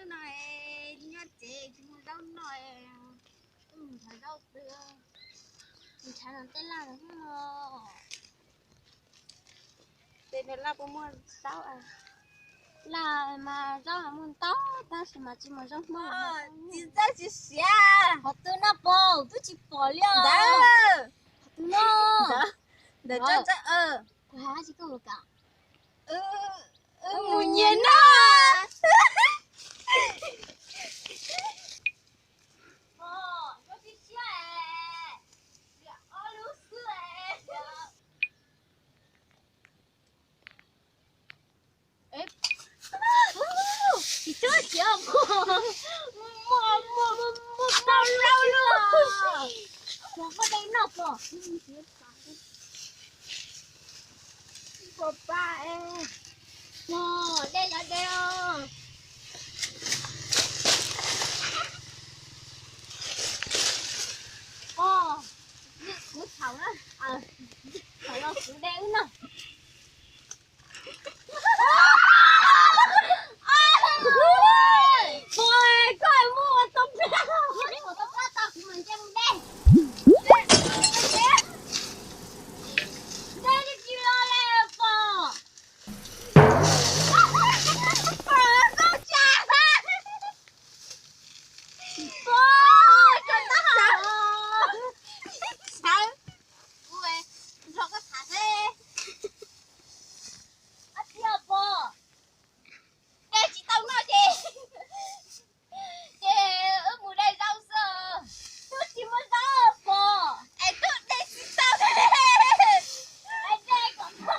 No nyob tsev tsis muaj zaub noj, nrhav zaub pw, nrhav tej laj no. Tej laj puas muaj zaub? Laj mas zaub muaj ntau tab sis mas tsis muaj zaub noj. Tsis txawj tsis siav. Qhov twg no pom twb tsis pom li os. Qhov twg no? Ntawd tsis koj ua kam. Mus nyiag noj. Tsis txhob siav, muaj, muaj, muaj, muaj tau lub, muaj dej noj pom. Pom pa es, pom dej yov dej os. Pom, kuv thaum na, thaum los kuv dej wb noj. Pom, koj muab ua tau plab, ua tau plab tau kuv mam nce mus dej. Dej tsis los li pom. Pom, koj tsa. Pom, koj tab hau. Sawv, kuv nrog koj tham seb. Ab tsi os pom, dej tsis tau noj ces, ces wb mus de zaub xwb. Twb tsis muaj zaub pom, es twb de tsis tau. Es de kom tau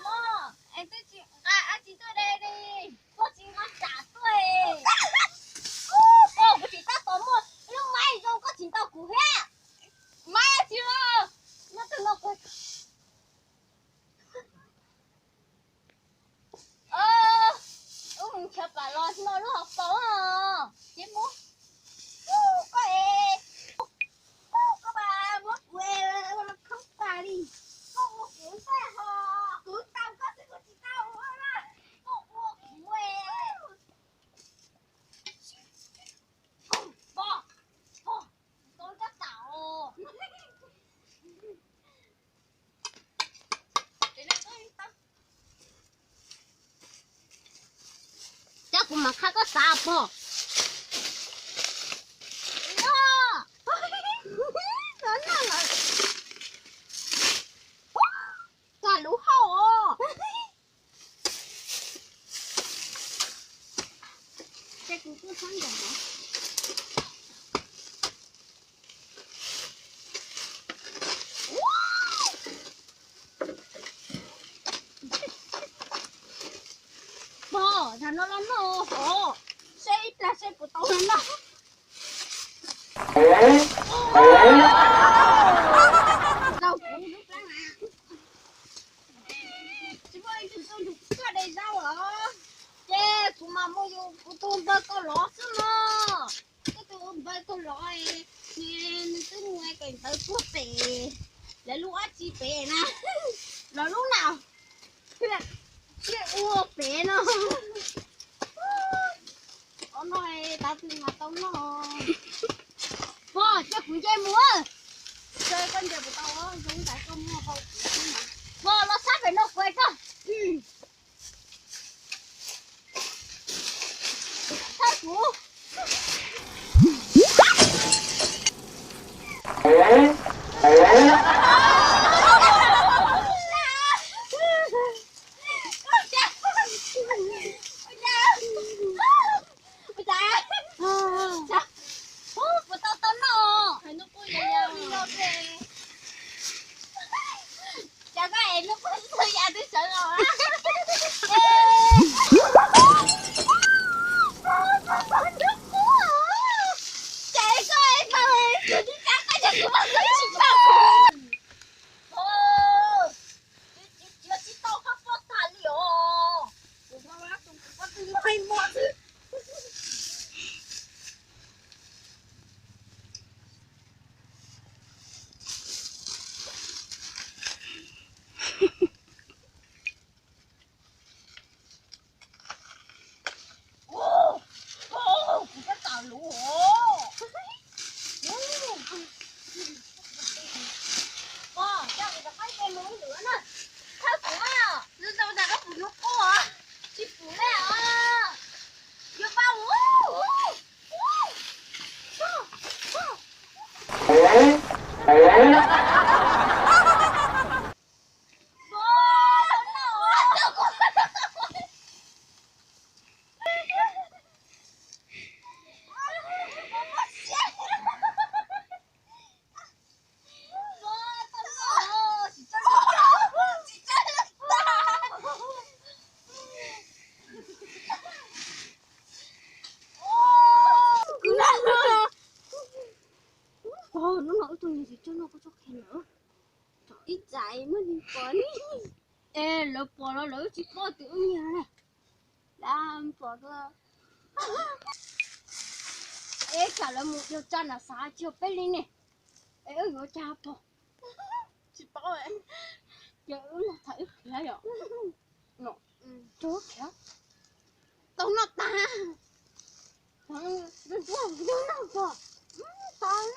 mog. Es twb tsis nqa dab tsi tuaj de li. Koj tsis nqa tsam tuaj. Koj, kuv tsis tab tom muaj lub maib zoo koj tsis ntaus kuv thiab. Maib dab tsi los? Nyob twg los kuv Wb mus nrhiav pam los no lub hauv paus ces mus. Koj es, koj mas muab kuv khoob tas li. Koj ua kuv npaj ho, kuv tau koj xwb kuv tsis tau ua na. Koj ua kuv es. Pom, pom, tau koj tau. Cab kuv mam qha koj xav pog. Tag lub hauj os. Pog, tham no los noj hov, seb ib plag seb puas tau no noj. Tsis muaj leej twg tuaj nrug koj de zaub os. Ces kuv mas muaj yus kuv tus npawg Kaus Lov xwb no. Koj tus npawg Kaus Lov, nws twb mus kev ntawd puag pem lawv lub dab tsi pem na, lawv lub na, tsiaj ua pem no. Ob no tav twg mas tau noj. Pog, cia kuv nce mus. Koj nce puas tau, zoo ntawd koj muaj hau kuv. Pog, los sab pem no kuv koj. Sab kuv. Ua cas, ua cas, ua cas, puas tau tau noj? Cas koj es lub pob txha ya twb sawv los. Cas koj es tau, kuv twb cab koj cas kuv mas koj tsis tau. Tsis tso no kuv tso qhia lawm. Ib tsam muaj neeg pom li. Es lawv pom los lawv tsis paub tias wb nyiag ne. Dab pom dua. Es tsam lawv mus yog tsa nas xav tsis yog peb li ne. Es wb yuav tsa pom. Tsis paub. Ces wb los tham wb khiav yom. Tau khiav. Tau noj tag. Tau noj tag.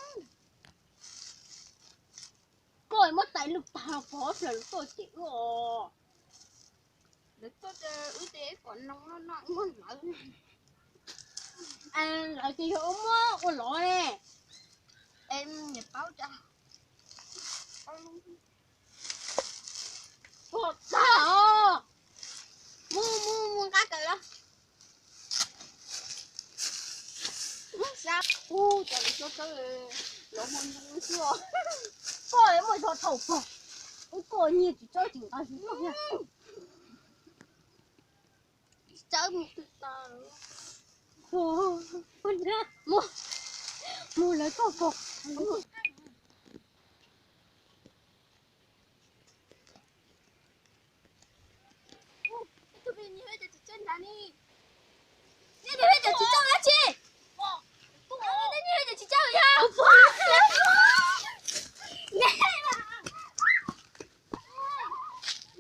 Koj muab tais lwj tag los pov plaws lawv tuaj ces wb os. Lawv tuaj ces wb ces kom noo noj noj muab lawv. Lawv ces yog ua muab ua lov ne. Es niam paub cas. Pog tag os. Mus mus mus nqa kawm los. Ub, cas lawv txob tawb los muaj ntoo xwb os. Koj muaj zog thaum pog, ub koj nyiag tsis txawb tsis nqa tsis txawb. Tsis txawb mus twg tas. Mus, mus lawv txoj pog. Nej niag peb cov tsis tsaug dab tsi? Nej niag peb cov tsis tsaug yog?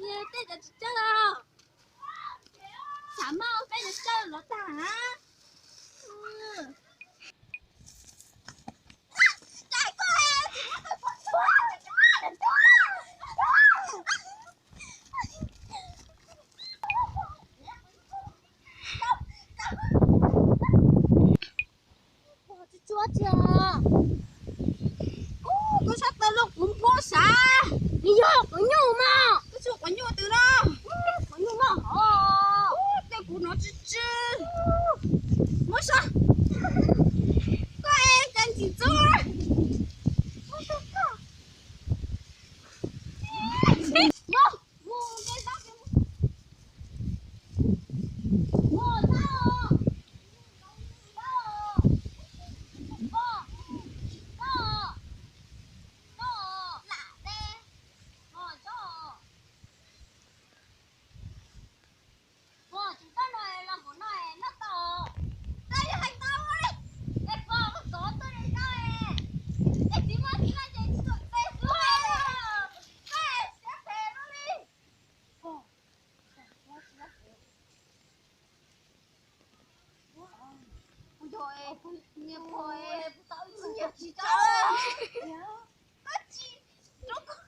Nej tej cov tsis tsaug los? Xav mas peb cov tsis tsaug los tag. Tsuab tsuab tsis. Koj sab taw los kuv muab sav. Nws yog quav nyuj mas. Koj tshuav quav nyuj twg no? Quav nyuj mas hov. Tej kuv hnov tsw tsw. Muab sav. Koj es cas ntxim txob. Kuv yog, kuv niag pog, kuv tau ib tug niag tsis tsaug. Koj tsis, rau koj